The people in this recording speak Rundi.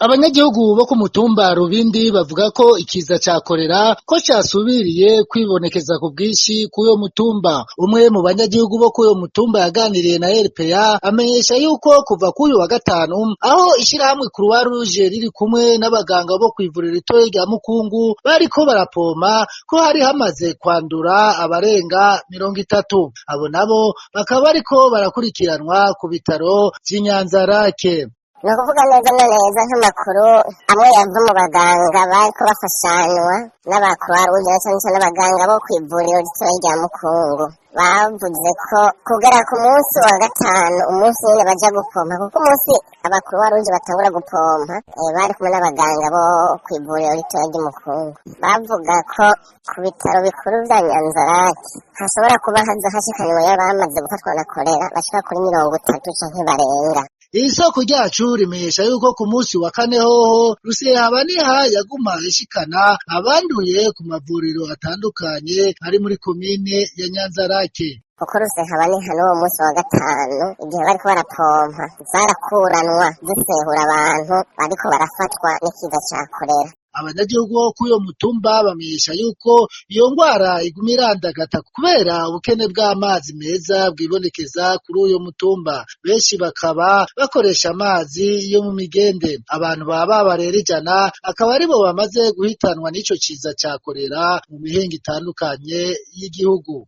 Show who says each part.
Speaker 1: Abanyagihugu bo ku mutumba Rubindi bavuga ko ikiza ca korera ko casubiriye kwibonekeza ku bwinshi k'uyo mutumba. Umwe mu banyagihugu bo k'uyo mutumba yaganiriye na RPA amenyesha yuko kuva k'uyu wa gatanu aho ishirahamwe Croix Rouge riri kumwe n'abaganga bo kw'ivuriro ritoyi rya Mukungu bariko barapoma ko hari hamaze kwandura abarenga 30. Abo nabo bakaba bariko barakurikiranwa ku bitaro vy'i Nyanzarake.
Speaker 2: Ni ukuvuga neza na neza, nk'amakuru amwe yava mu baganga bariko bafashanywa n'aba Croix Rouge na cane cane n'abaganga bo kw'ivuriro ritoyi rya Mukungu, bavuze ko kugera ku munsi wa gatanu, umunsi nyene baja gupompa, kuko umunsi aba Croix Rouge batangura gupompa bari kumwe n'abaganga bo kw'ivuriro ritoyi ry'Umukungu, bavuga ko ku bitaro bikuru vya Nyanzarake hashobora kuba haza hashikanywe bamaze gufatwa na korera bashika kuri 30 canke barenga.
Speaker 1: Iri soko ryacu rimenyesha yuko ku munsi wa kane hoho Rusehabaniha yaguma ishikana abanduye ku mavuriro atandukanye ari muri komine ya Nyanzarake.
Speaker 2: Kuko Rusehabaniha n'uwo munsi wa gatanu, igihe bariko barapompa, zarakuranwa zisehura abantu bariko barafatwa n'ikiza ca korera.
Speaker 1: Abanyagihugu bo k'uyo mutumba bamenyesha yuko iyo ngwara iguma irandagata kubera ubukene bw'amazi meza bwibonekeza kuri uyo mutumba. Benshi bakaba bakoresha amazi yo mu migende. Abantu baba barera 100 akaba aribo bamaze guhitanwa n'ico ciza ca korera mu mihingo itandukanye y'igihugu.